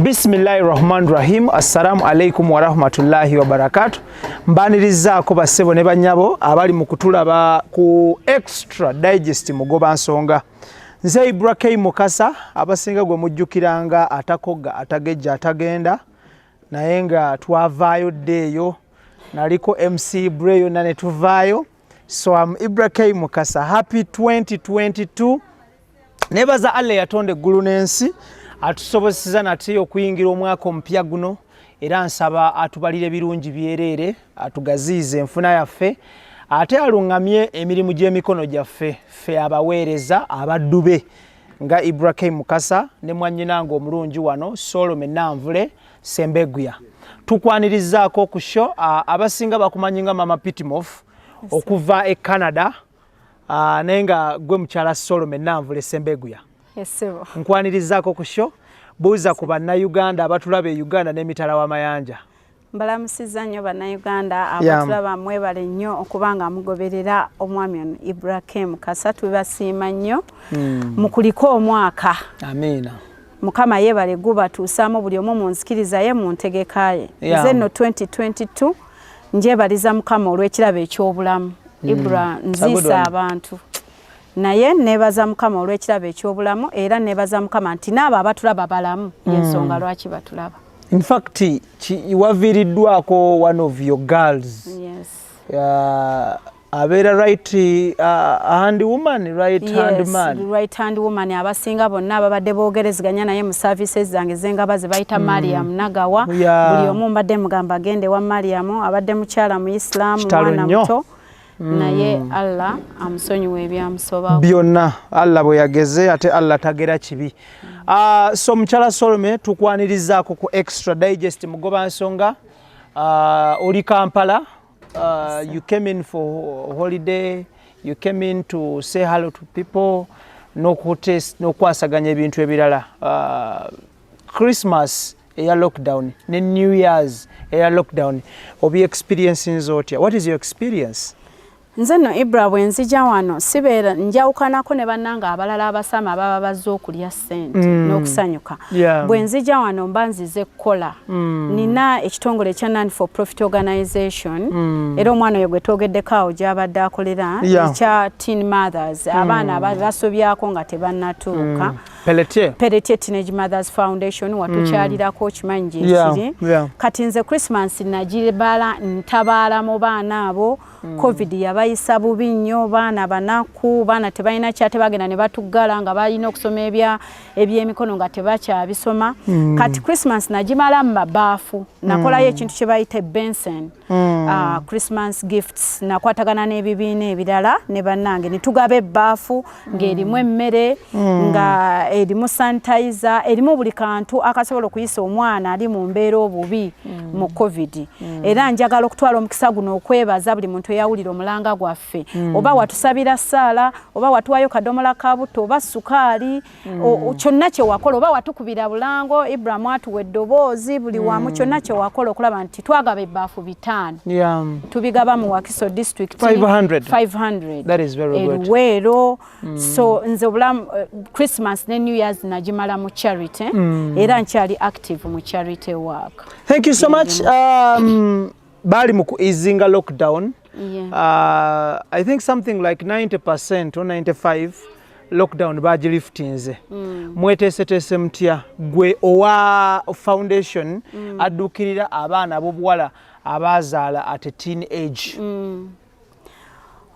Bismillahi rahman rahim. Assalamu alaikum warahmatullahi wabarakatu. Mbanirizaako bassebo ne bannyabo abali mu kutulaba ku Extra Digest Mugoba Nsonga. Nze Ibra K Mukasa, abasinga gwe mujjukiranga atakogga, atagejja, atagenda, naye nga twavaayo dda eyo, naliko MC Ibra yonna ne tuvaayo. So am Ibra K Mukasa. Happy 2022. Nebaza Allah yatonda eggulu n'ensi, atusoboseza nate okuyingira omwaka omupya guno, era nsaba atubalire birungi byereere, atugaziize enfuna yaffe, ate aluŋŋamye emirimu gy'emikono gyaffe ffe abaweereza abaddu be nga Ibrahim Mukasa ne mwannyinange omulungi wano Solome Nanvule Sembeguya. Tukwanirizaako ku show. Abasinga bakumanyi nga Mama Pitimof okuva e Canada, naye nga gwe mukyala Solome Nanvule Sembeguya. Yes, ssebo. Nkwanirizaako ku show. Buuza ku Bannayuganda abatulaba e Uganda n'emitala w'amayanja. Mbalamusizza nnyo Bannayuganda abatulaba. Mwebale nnyo okuba nga mugoberera omwami ono Ibrahim Kasa. Tubasiima nnyo. Mukuliko omwaka. Amiina. Mukama yeebale gubatuusaamu buli omu mu nzikiriza ye, mu ntegeka ye. Nze nno 2022 njebaliza Mukama olw'ekirabo eky'obulamu. Ibra, nziisa abantu, naye nebaza Mukama olw'ekirabo eky'obulamu, era nebaza Mukama nti n'abo abatulaba balamu, yensonga lwaki batulaba. In fact, waviiriddwako one of your girls. Yes. Abeera right hand woman, right hand man. Right hand woman. Abasinga bonna ababadde boogerezeganya naye mu services zange zengaba ze bayita Mariam Nagawa. Buli omu mbadde mugamba agende wa Mariam. Abadde mukyala mu Islam, Kitalo mwana nnyo. muto, naye Allah amusonyiwa ebyamusobako. Byonna Allah bwe yageze, ate Allah tagera kibi. So mukyala Solome, tukwanirizaako ku Extra Digest Mugoba Nsonga. Oli Kampala. You came in for holiday, you came in to say hello to people n'okwasaganya ebintu ebirala. Christmas eya lockdown ne New Years eya lockdown obi experiencinze otya? What is your experience? Nze nno Ibra, bwe nzija wano sibeera njawukanako ne bannange abalala abasama ababa bazze okulya ssente n'okusanyuka. Bwe nzija wano mba nzize kukola. Nina ekitongole ekya non for profit organization, era omwana oyo gwe twogeddeko awo gy'abadde akolera, ekya teen mothers, abaana basobyako nga tebannatuuka. Pelletier. Pelletier Teenage Mothers Foundation, watukyalirako, okimanyi gyekiri. Kati nze Christmas nagibala ntabaala mu baana abo. Covid yabayisa bubi nnyo, baana banaku, baana tebalina kyate, bagenda ne batuggala nga balina okusoma ebyemikono nga tebakyabisoma. Kati Christmas nagimala mu mabaafu. Nakolayo ekintu kye bayita benson Christmas gifts. Nakwatagana n'ebibiina ebirala ne bannange ne tugaba ebbaafu ng'erimu emmere, nga erimu sanitizer, erimu buli kantu akasobola okuyisa omwana ali mu mbeera obubi mu Covid. Era njagala okutwala omukisa guno okwebaza buli muntu eyawulira omulanga gwaffe, oba watusabira ssaala, oba watuwayo kadomola ka butto, oba sukaali, kyonna kye wakola, oba watukubira bulango, Ibrahimu atuwa eddoboozi buli wamu, kyonna kye wakola okulaba nti twagaba ebbaafu 500, tubigaba mu Wakiso District. 500. 500. That is very good. Eruweero. So nze obulamu, Christmas ne New Years nagimala mu charity, era nkyali active mu charity work. Thank you so much. Bali mu kueasinga lockdown. I think something like 90% or 95 lockdown bagiliftinze. Mweteeseteese mutya, gwe owa foundation adduukirira abaana ab'obuwala abazaala at a teen age?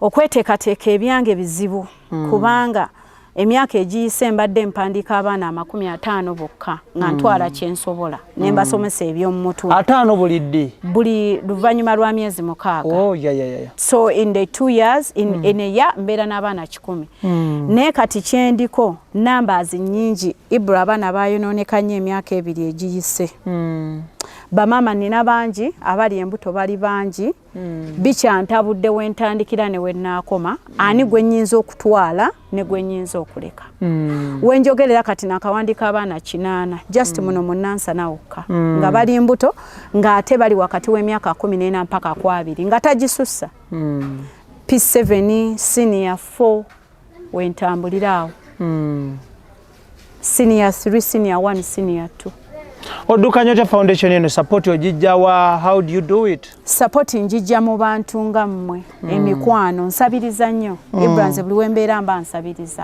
Okweteekateeka ebyange bizibu, kubanga emyaka egiyise mbadde mpandiika abaana 50 bokka, nga ntwala kyensobola ne mbasomesa eby'omumutwe. 50 buli ddi? Buli luvannyuma lwa myezi 6. Oh, yeah. So in the 2 years, in a year mbeera n'abaana 100. Naye kati kyendiko numbers nnyingi, Ibra. Abaana bayonooneka nnyo emyaka 2 egiyise. Bamaama nina bangi abali embuto, bali bangi. Bikyantabudde wentandikira ne wennaakoma, ani gwe nnyinza okutwala ne gwe nnyinza okuleka. Wenjogerera kati nakawandiika abaana 80 just muno mu Nansana wokka, nga bali mbuto, ng'ate bali wakati w'emyaka 14 mpaka ku 20, nga tagisussa, P7, senior 4, wentambulira awo, senior 3, senior 1, senior 2. Oddukanya otya foundation eno? Support ogijjawa? How do you do it? Support njijja mu bantu nga mmwe, emikwano. Nsabiriza nnyo, Ibra. Nze buli wembeera mba nsabiriza.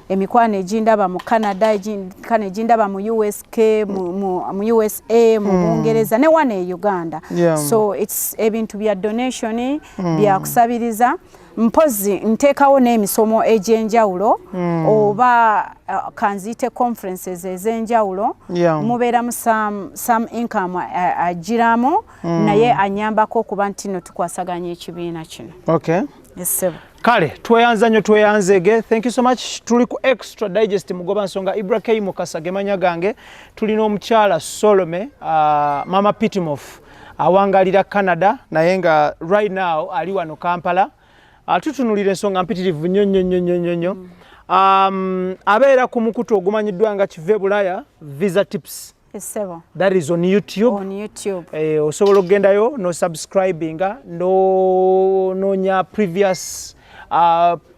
Emikwano egindaba mu Canada, kano egindaba mu USK, mu USA, mu Bungereza ne wano e Uganda. So it's ebintu bya donation, bya kusabiriza. Mpozi nteekawo n'emisomo egy'enjawulo oba kanziyite conferences ez'enjawulo. Mubeeramu some income agiramu, naye anyambako okuba nti no tukwasaganya ekibiina kino. Essebo. Kale tweyanza nnyo, tweyanzege. Thank you so much. Tuli ku Extra Digest, Mugoba Nsonga, Ibra K Mukasa gemanya gange. Tulina omukyala Solome, Mama Pitimof, awangalira Canada naye nga right now ali wano Kampala. Tutunulira ensonga mpitirivu nnyo nnyo nnyo nnyo nnyo nnyo. Abeera ku mukutu ogumanyiddwa nga Kive Bulaya Visa Tips. Essebo. That is on YouTube. On YouTube. Osobola okugendayo no subscribinga, no nonya previous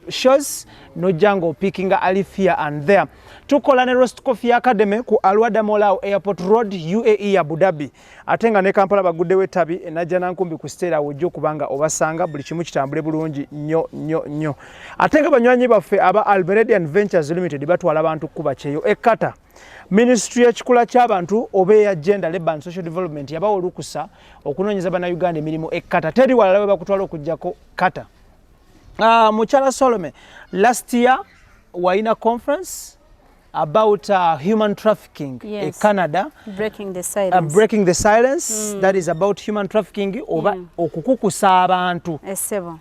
shows, nojja nga opickinga a leaf here and there. Tukola ne Roast Coffee Academy ku Alwada Mall, Airport Road, UAE, Abu Dhabi. Ate nga ne Kampala baguddewo ettabi enajja nankumbi ku Stera, wojja okubanga obasanga, buli kimu kitambule bulungi nnyo nnyo nnyo. Ate nga banywanyi baffe aba Almeredian Ventures Limited batwala abantu kuba kyeyo e Qatar. Ministry y'ekikula ky'abantu oba eya Gender, Labour and Social Development yabawa olukusa okunoonyeza bannayuganda emirimu e Qatar. Teri walala we bakutwala okugjako Qatar. Mukyala Solome, last year walina conference about human trafficking e Canada. Breaking the silence. Breaking the silence. That is about human trafficking oba okukukusa abantu. Essebo.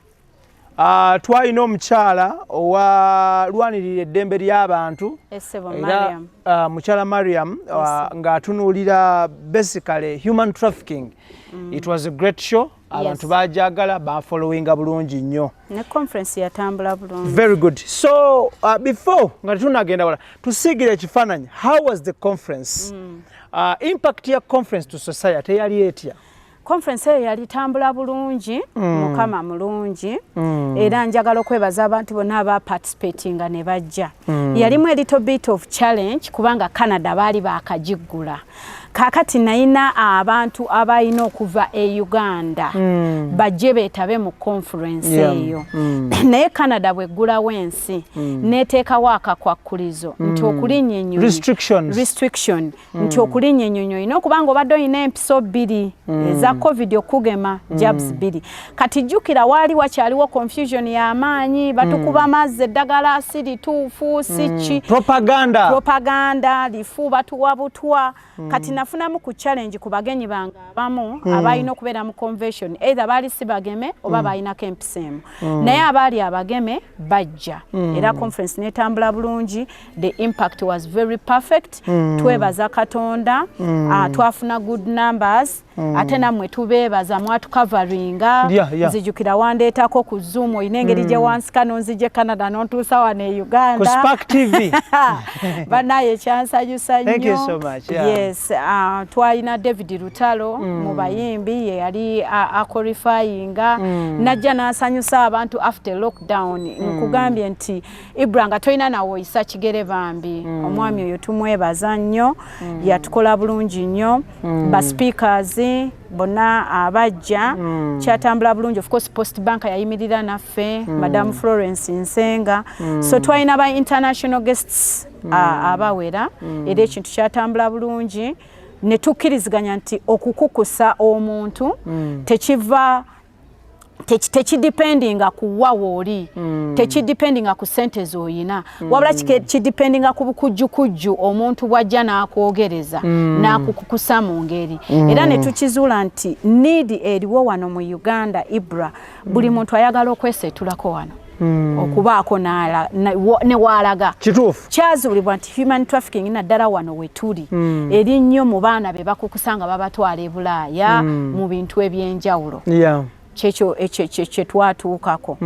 Twalina omukyala owalwanirira eddembe ly'abantu. Essebo. Era Mariam. Mukyala Mariam, ng'atunuulira basically human trafficking. It was a great show. Abantu bajagala, bafollowinga bulungi nnyo. Ne conference yatambula bulungi. Very good. So before nga tetunagenda wala, tusiigire ekifaananyi, how was the conference? Impact ya conference to society yali etya? Conference eyo yali tambula bulungi. Mukama mulungi. Era njagala okwebaza abantu bonna abaparticipatinga ne bajja. Yalimu a little bit of challenge kubanga Canada baali bakagiggula. Kaakati nayina abantu abalina okuva e Uganda bajje beetabe mu conference eyo, naye Canada bweggulawo ensi neteekawo akakwakkulizo nti okulinnya ennyonyi, Restrictions. Restriction nti okulinnya ennyonyi olina okuba nga obadde olina empiso bbiri eza COVID, okugema jabs bbiri. Kati jjukira waali wakyaliwo confusion y'amaanyi, batukuba mazzi, eddagala si lituufu, si ki. Propaganda. Propaganda lifu, batuwa butwa. Kati nafunamu ku challenge ku bagenyi bange abamu abalina okubeera mu convention, either baali si bageme oba balinako empiso emu, naye abaali abageme bajja era conference netambula bulungi. The impact was very perfect. Twebaza Katonda. Twafuna good numbers, ate nammwe tubeebaza, mwatukavaringa. Nzijukira wandeetako ku Zoom, olina engeri gye wansika nonzija e Canada nontuusa wano e Ku Uganda. Spark TV. Banaye kyansanyusa Thank you nnyo. so much, yeah. Yes, twalina David Lutalo mu bayimbi, ye yali aqualifyinga, najja n'asanyusa abantu after lockdown. Nkugambye nti Ibra nga tolina nawe oyisa kigere bambi. Omwami oyo tumwebaza nnyo, yatukola bulungi nnyo. Ba speakers bonna abajja, kyatambula bulungi. Of course Post Bank yayimirira naffe, Madam Florence Nsenga. So twalina ba international guests abawera, era ekintu kyatambula bulungi ne tukkiriziganya nti okukukusa omuntu tekiva tekidependinga ku wa wooli, tekidependinga ku sente z'oyina, wabula kidependinga ku bukujjukujju omuntu bw'ajja n'akwogereza n'akukukusa mu ngeri. Era ne tukizuula nti need eriwo wano mu Uganda, Ibra, buli muntu ayagala okweseetulako wano, okubaako ne waalaga. Kituufu. Kyazuulibwa nti human trafficking, naddala wano we tuli, eri nnyo mu baana be bakukusa nga babatwala e Bulaaya mu bintu ebyenjawulo. Kyekyo ekyo kye twatuukako.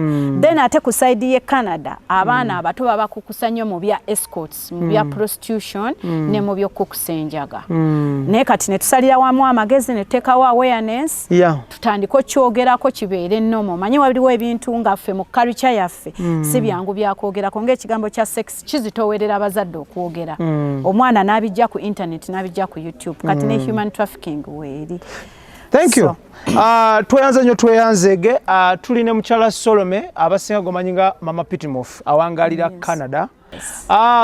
Then ate ku side ye Canada, abaana abato babakukusa nnyo mu bya escorts, mu bya prostitution ne mu by'okukusa enjaga. Naye kati ne tusalira wamu amagezi ne tuteekawo awareness, tutandike okyogerako kibeere normal. Omanyi waliwo ebintu nga ffe mu culture yaffe si byangu byakwogerako, ng'ekigambo kya sex kizitoowerera abazadde okwogera. Omwana n'abijja ku internet, n'abijja ku YouTube. Kati ne human trafficking weeri. Thank you. So. Tweyanze nnyo, tweyanzeege. Tuli ne mukyala Solome, abasinga gomanyi nga Mama Pitimof, awangalira Canada.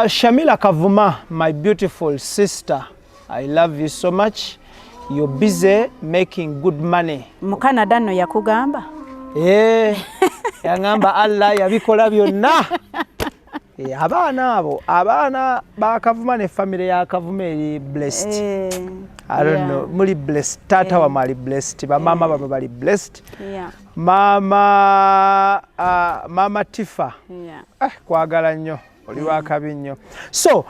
Shamila Kavuma, my beautiful sister, I love you so much. You're busy making good money. Mu Canada nno yakugamba. Eh, yaŋŋamba Allah yabikola byonna. Eh, abaana abo, abaana bakavuma ne famire ya Kavuma eri blessed. I don't know, muli blessed. Taata wamwe ali blessed, bamaama bamwe bali blessed. Maama, Maama Tifa, kwagala nnyo, oli wakabi nnyo. So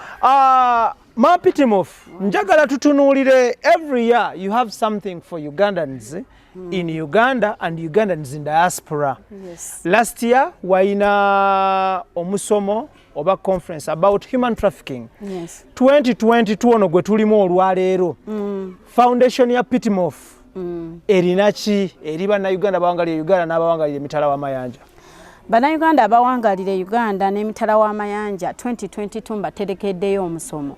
Mama Pitimof, njagala tutunuulire, every year you have something for Ugandans in Uganda and Ugandans in diaspora. Last year wayina omusomo oba conference about human trafficking. 2022 ono gwe tulimu olwaleero, foundation ya Pitimof erina ki eri Bannayuganda bawangalire Uganda n'abawangalire emitala w'amayanja? Bannayuganda abawangalire Uganda n'emitala w'amayanja, 2022 mbaterekeddeyo omusomo.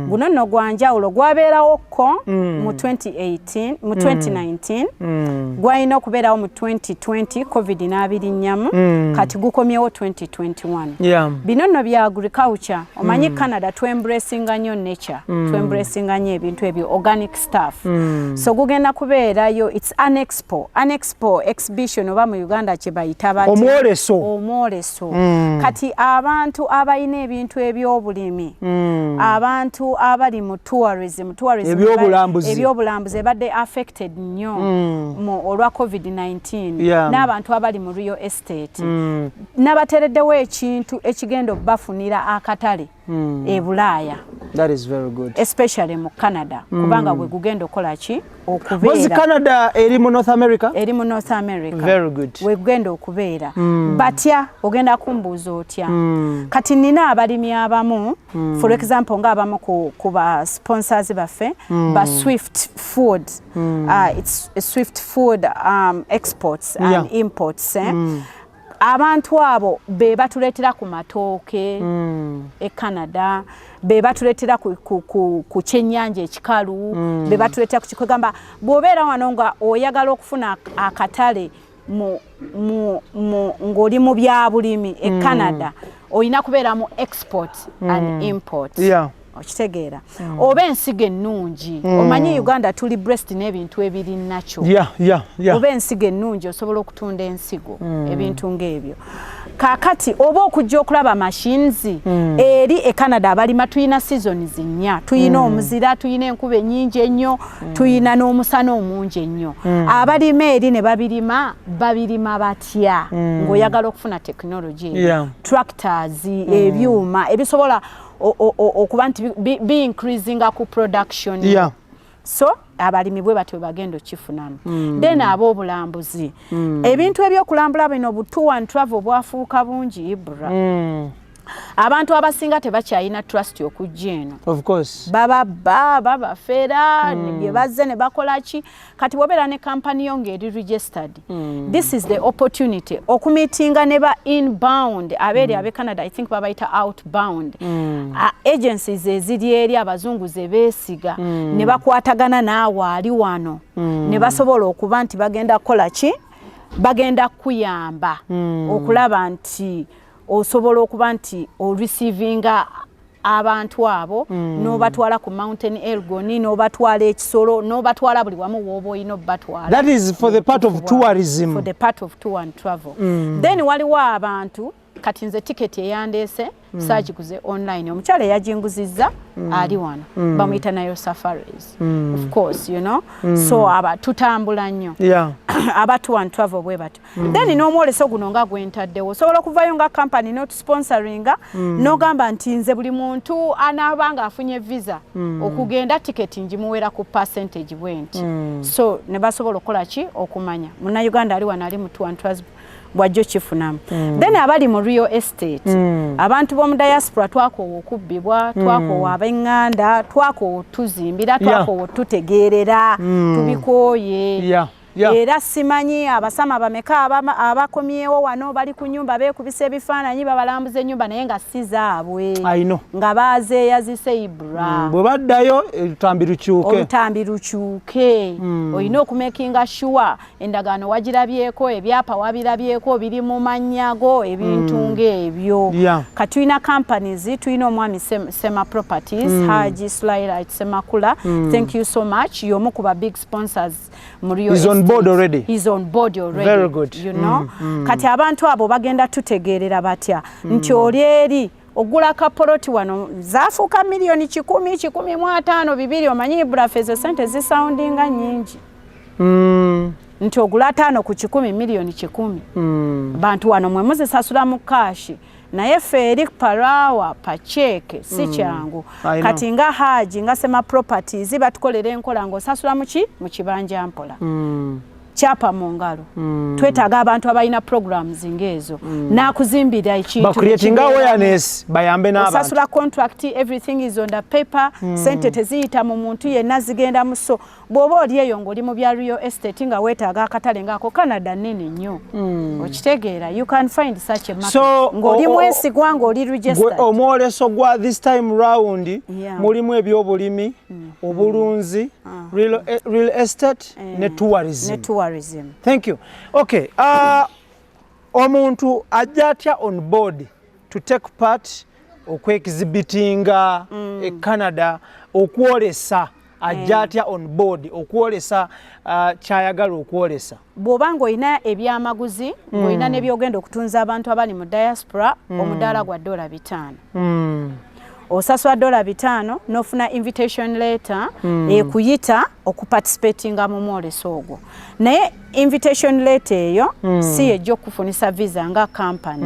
Guno nno gwa njawulo, gwabeerawokko mu 2018, mu 2019 gwalina okubeerawo mu 2020, COVID n'abirinnyamu, kati gukomyewo 2021. Bino nno bya agriculture. Omanyi Canada twembracinga nnyo nature, twembracinga nnyo ebintu ebyo organic stuff. So gugenda kubeerayo, it's an expo, an expo exhibition, oba mu Uganda kye bayita bati Omwoleso. Omwoleso. Kati abantu abalina ebintu ebyobulimi, abantu abali mu tourism, tourism Ebyobulambuzi. Ebyobulambuzi ebadde affected nnyo mu olwa COVID-19, n'abantu abali mu real estate, nabatereddewo ekintu ekigenda okubafunira akatale e Bulaaya. That is very good. Especially mu Canada, kubanga bwe gugenda okukola ki Mpozi okubeera. Canada eri mu North America? Eri mu North America. Very good. Wegugenda okubeera. Batya ogenda kumbuuza otya? Kati nina abalimi abamu, for example ng'abamu ku ba sponsors baffe ba Swift Food, it's Swift Food exports and imports, eh? Abantu abo be batuleetera ku matooke e Canada, be batuleetera ku kyennyanja ekikalu, be batuleetera ku kikwegamba. Bw'obeera wano nga oyagala okufuna akatale ng'oli mu byabulimi e Canada, olina kubeera mu export and import. Okitegeera? Oba ensigo ennungi. Omanyi Uganda tuli blessed n'ebintu ebiri nakyo. Oba ensigo ennungi, osobola okutunda ensigo, ebintu ng'ebyo. Kaakati oba okujja okulaba machines eri e Canada abalima, tuyina seasons nnya: tuyina omuzira, tuyina enkuba ennyingi ennyo, tuyina n'omusana omungi ennyo. Abalima eri ne babirima, babirima batya? Ng'oyagala okufuna technology eyo, tractors, ebyuma ebisobola okuba nti bi increasinga ku production. So abalimi bwe batyo bagenda okifunamu. Then ab'obulambuzi, ebintu ebyokulambula bino, bu tour and travel bwafuuka bungi, Ibra. Abantu abasinga tebakyalina trust okujja eno. Of course. Bababba, babafera, bye bazze ne bakola ki. Kati bw'obeera ne kampani yo ng'eri registered, this is the opportunity okumeetinga ne ba inbound abeeri ab'e Canada. I think babayita outbound agencies eziri eri abazungu ze beesiga, ne bakwatagana naawe ali wano, ne basobola okuba nti bagenda kukola ki, bagenda kuyamba okulaba nti osobola okuba nti oreceivinga abantu abo, n'obatwala ku Mountain Elgon, n'obatwala ekisolo, n'obatwala buli wamu w'oba olina obatwala. That is for the part of tourism. For the part of tour and travel. Then waliwo abantu Kati nze tiketi eyandeese saagiguze online. Omukyala eyaginguzizza ali wano, bamuyita Nayo Safaris, of course, you know. So aba tutambula nnyo, aba tour and travel bwe batyo. Then n'omwoleso guno nga gwentaddewo, osobola okuvayo nga company n'otusponsoringa, n'ogamba nti nze buli muntu anaaba nga afunye visa okugenda, tiketi ngimuwera ku percentage bwe nti. So ne basobola okukola ki? Okumanya Munnayuganda ali wano ali mu tour and travel bwajjo kifunamu. Then abali mu real estate, abantu b'omu diaspora, twakoowa okubbibwa, twakoowa ab'eŋŋanda, twakoowa otuzimbira, twakoowa otutegeerera, tubikooye. Era simanyi abasama bameka abakomyewo wano bali ku nyumba beekubisa ebifaananyi, babalambuza ennyumba, naye nga si zaabwe, I know. nga bazeeyazise, Ibra. Bwe baddayo olutambi lukyuke. Olutambi lukyuke. Olina okumakinga sure endagaano wagirabyeko, ebyapa wabirabyeko, biri mu mannya go, ebintu ng'ebyo. Kati tulina companies, tulina omwami Sema Properties, Haji Sulaila Semakula, thank you so much, y'omu ku ba big sponsors mu real He's on estate. board already. He's on board already. Very good. You know? Kati abantu abo bagenda tutegeerera batya nti oli eri ogula kapoloti wano zaafuuka miliyoni 100, 150, 200? Omanyi burafe ezo sente zisoundinga nnyingi, nti ogula 50%, miliyoni 100. Bantu wano mwe muzisasula mu cash, naye ffe eri per hour, per cheque, si kyangu. I know. Kati nga Haji, nga Sema Properties batukolera enkola ng'osasula muki? Mu kibanja mpola, kyapa mu ngalo. Twetaaga abantu abalina programs ng'ezo, n'akuzimbira ekintu Bacreating nekibeeramu. awareness, bayambe n'abantu. Osasula contract, everything is on the paper, sente teziyita mu muntu yenna, zigenda mu. So bw'oba oli eyo ng'oli mu bya real estate nga weetaaga akatale ng'ako, Canada nene nnyo, okitegeera? You can find such a market So, ng'oli mwesigwa, ng'oli registered. Omwoleso gwa this time round mulimu ebyobulimi, obulunzi, real estate ne tourism. Ne tourism. Thank you. Okay, omuntu ajja atya on board to take part okwexhibitinga e Canada, okwolesa? Ajja atya on board okwolesa kyayagala okwolesa? Bw'oba ng'olina ebyamaguzi, ng'olina n'ebyogenda okutunza abantu abali mu diaspora, omudaala gwa $5. Osasula $5 n'ofuna invitation letter ekuyita okuparticipatinga mu mwoleso ogwo. Naye invitation letter eyo si yejja okufunisa visa nga company.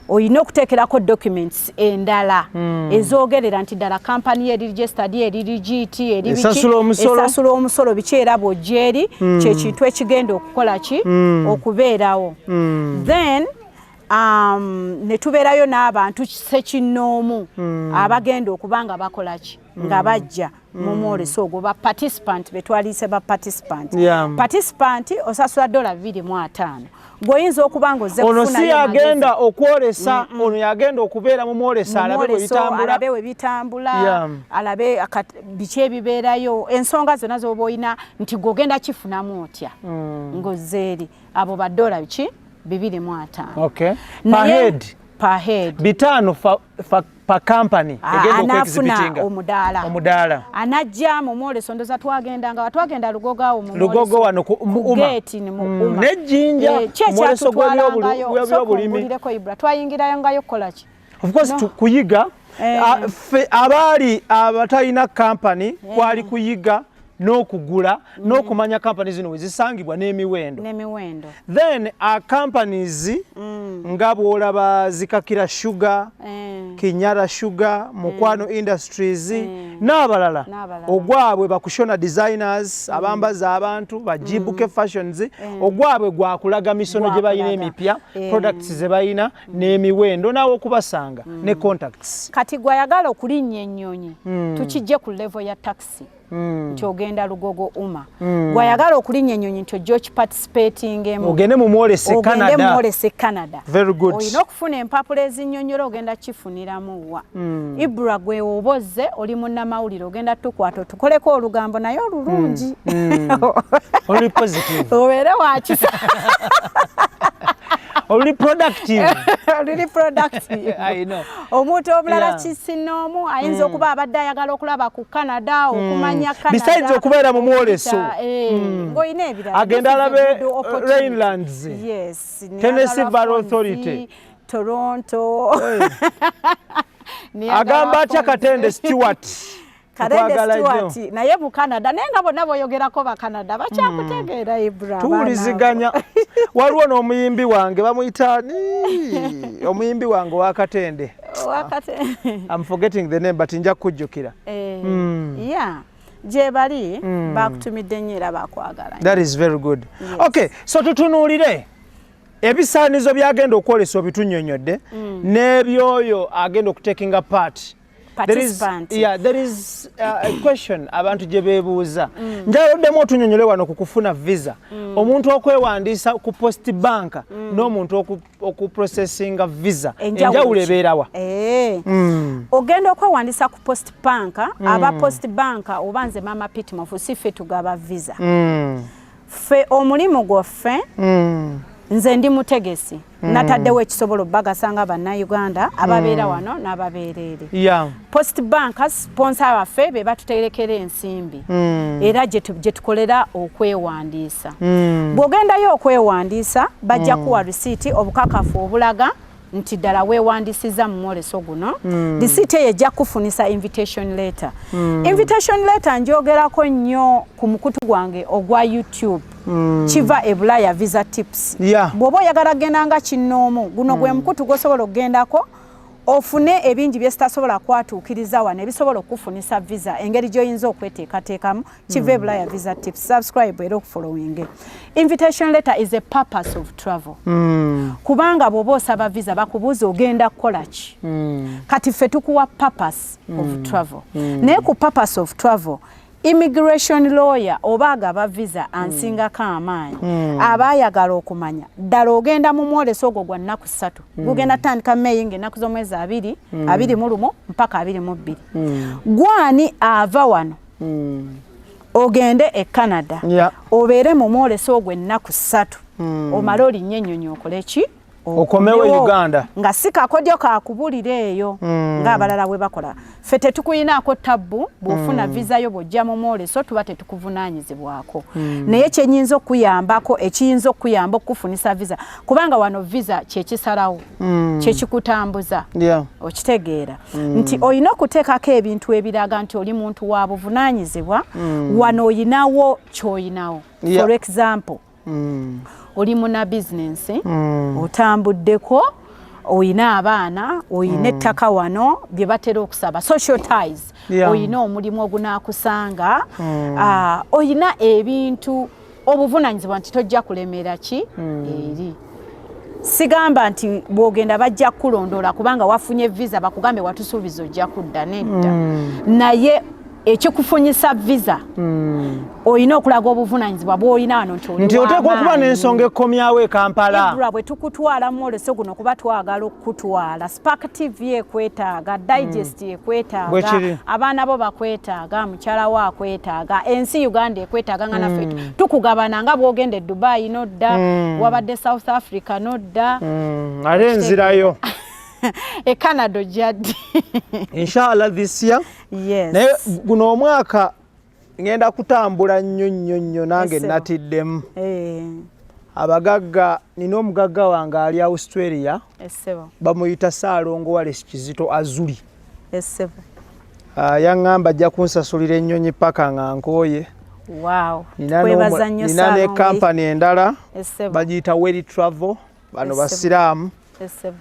Olina okuteekerako documents endala ezoogerera nti ddala company eri registered, eri legit, eri biki, Esasula omusolo. Esasula omusolo, biki. Era bw'ojja eri kyekintu ekigenda okukola ki? Okubeerawo. Then ne tubeerayo n'abantu sekinnoomu abagenda okuba nga bakola ki? Nga bajja mu mwoleso ogwo, ba participant betwaliise ba participant. Participant osasula $250. Gw'oyinza okuba nga ozze Ono si kufunayo magezi. yagenda okwolesa, ono yagenda okubeera mu mwolesa, alabe bwe Mwoleso, bitambula. Alabe we bitambula, alabe biki ebibeerayo, ensonga zonna z'oba olina nti gw'ogenda kifunamu otya ng'ozze eri. Abo ba dola biki? 250. Okay. Per head. Per head. 500 fa, per company egenda anaafuna okwexhibitinga. Omudaala. Omudaala. Anajja mu mwoleso. Ndoza twagendanga, twagenda Lugogo awo mu Lugogo mwoleso. Wano mu Ku Uma. gate ni mu Uma. N'ejjinja, Eh, ki omwoleso ekyatutwalangayo? gw'ebyobulimi. Sooka ombulireko, Ibra, twayingirayo ngayo kukola ki? Of course, No. kuyiga. Eh. Ah, ffe abaali abatalina company kwali kuyiga n'okugula n'okumanya company zino we zisangibwa n'emiwendo. N'emiwendo. Then companies nga bw'olaba Zikakira Sugar, Kinyara Sugar, Mukwano Industries n'abalala, N'abalala. ogwabwe bakushona designers, abambaza abantu bajibuke fashions, ogwabwe gwakulaga misono gye balina Gwakulaga. emipya, products ze balina n'emiwendo, naawe okubasanga ne contacts. Kati gwayagala okulinnya ennyonyi, tukijje ku level ya taxi nti ogenda Lugogo Uma, gwayagala okulinnya ennyonyi nti ojja okiparticipatingemu, ogende mu mwolese ogende Canada. Mwolese Canada. Very good. Olina okufuna empapula ezinnyonnyola ogenda kifuniramu wa. Ibra, gwe oba ozze oli munnamawulire, ogenda tukwata otukoleko olugambo, naye olulungi. Oluli positive. Obeere wakisa. Oluli productive. Oluli productive. I know. Omuntu omulala kisinoomu ayinza okuba abadde ayagala okulaba ku Canada, okumanya Canada. Besides okubeera mu mwoleso. Ng'olina ebirala. Agenda This is a alabe good opportunity. Rainlands. Yes, Tennessee Niagara Valley Falls, Authority. Toronto. Agamba atya Katende Stewart? Katende Nkwagala nnyo. Stewart naye mu Canada, naye nga bonna boyogerako ba Canada bakyakutegeera, Ibra. Tuwuliziganya. Waliwo n'omuyimbi wange bamuyita ani, omuyimbi wange owakatende? Wakate. I'm forgetting the name, but nja kukujjukira. Yeah, gye bali bakutumidde nnyo era bakwagala nnyo. That is very good. Yes. Okay, so tutunuulire ebisaanizo byagenda okwolesa, obitunnyonnyodde, n'ebyoyo agenda okutakinga part. There is, Participant. yeah, there is a question abantu gye beebuuza. Njagala oddemu otunnyonnyole wano ku kufuna visa. Omuntu okwewandiisa ku Post Bank n'omuntu okuprocessinga visa, enjawulo ki? ebeerawa? Ogenda okwewandiisa ku Post Bank, aba Post Bank oba nze Mama Pitmof, si ffe tugaba visa. Ffe omulimu gwaffe, nze ndi mutegesi, nataddewo ekisobola obbagasa nga Bannayuganda ababeera wano n'ababeera eri. Post Bank sponsor baffe be batuterekera ensimbi era gye tukolera okwewandiisa. Bw'ogendayo okwewandiisa, bajja kuwa risiiti, obukakafu obulaga nti ddala weewandiisiza mu mwoleso guno. Risiiti eyo ejja kufunisa invitation letter. Invitation letter njogerako nnyo ku mukutu gwange ogwa YouTube, Kiva e Bulaya Visa Tips. Bw'oba oyagala genda nga kinnoomu, guno gwe mukutu gw'osobola okugendako ofune ebingi bye sitasobola kwatuukiriza wano ebisobola okukufunisa visa, engeri gy'oyinza okweteekateekamu. Kiva e Bulaya Visa Tips, subscribe era okufollowing. Invitation letter is a purpose of travel, kubanga bw'oba osaba visa bakubuuza ogenda kukola ki. Kati ffe tukuwa purpose of travel, naye ku purpose of travel, immigration lawyer oba agaba visa ansingako amaanyi, aba ayagala okumanya ddala ogenda mu mwoleso ogwo gwa nnaku 3, gugenda tandika Meyi ng'ennaku z'omwezi 21 mpaka 22. Gwani ava wano ogende e Canada, obeere mu mwoleso ogwo ennaku 3, omale olinnye ennyonyi okole ki? Okomewo e Uganda. Nga si kakodyo kakubulira eyo ng'abalala bwe bakola. Ffe tetukuyinaako tabbu. Bw'ofuna visa yo, bw'ojja mu mwoleso, tuba tetukuvunaanyizibwako. Naye kyenyinza okuyambako, ekiyinza okuyamba okukufunisa visa, kubanga wano visa kyekisalawo, kyekikutambuza, okitegeera nti olina okuteekako ebintu ebiraga nti oli muntu wa buvunaanyizibwa wano, oyinawo ky'oyinawo. For example, oli muna bizinensi, otambuddeko, oyina abaana, oyina ettaka wano, bye batera okusaba, social ties, oyina omulimu ogunaakusanga, oyina ebintu obuvunaanyizibwa nti tojja kulemera ki eri. Sigamba nti bw'ogenda bajja kukulondoola kubanga wafunye visa bakugambe watusuubiza ojja kudda, nedda. Naye ekikufunyisa visa, olina okulaga obuvunaanyizibwa bw'olina wano nti oli Nti oteekwa okuba w'amaanyi. n'ensonga ekkomyawo e Kampala. Ibra, bwe tukutwala mu mwoleso guno, kuba twagala okukutwala, Spark TV ekwetaaga, Digest ekwetaaga, Bwe kiri. abaana bo bakwetaaga, mukyala wo akwetaaga, ensi Uganda ekwetaaga, nga naffe tukugabana nga bw'ogenda e Dubai nodda, wabadde South Africa nodda. Ate nzirayo. E Canada ojja ddi? Inshallah this year. Yes. Naye guno omwaka ngenda kutambula nnyo nnyo nnyo nange. Ese. Natiddemu abagagga. Nina omugagga wange ali Australia, Essebo. bamuyita Saalongo Wales Kizito Azuli. Essebo. Yaŋŋamba ajja kunsasulira ennyonyi paka nga nkooye. Wow. Nina Twebaza nnyo nina ne Saalongo. kampani endala, Essebo. bagiyita Weri Travel. Bano Essebo. basiraamu, Essebo.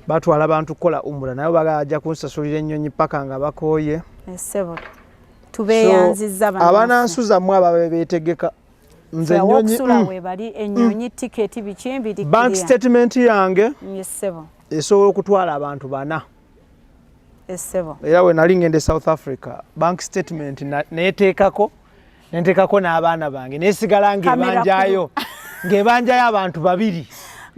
batwala bantu kukola umura, naye baga ajja kunsasulira ennyonyi paka nga bakooye. Essebo, tubeeyanzizza. So, abanansuzammwe ababe beetegeka, nze ennyonyi Awokusula webali, ennyonyi tiketi biki biri. Bank statement yange Essebo. esobola okutwala abantu bana. Essebo. Era we nali ngende South Africa, bank statement neteekako, nenteekako n'abaana bange, nesigala Camera. ng'ebanjayo abantu babiri.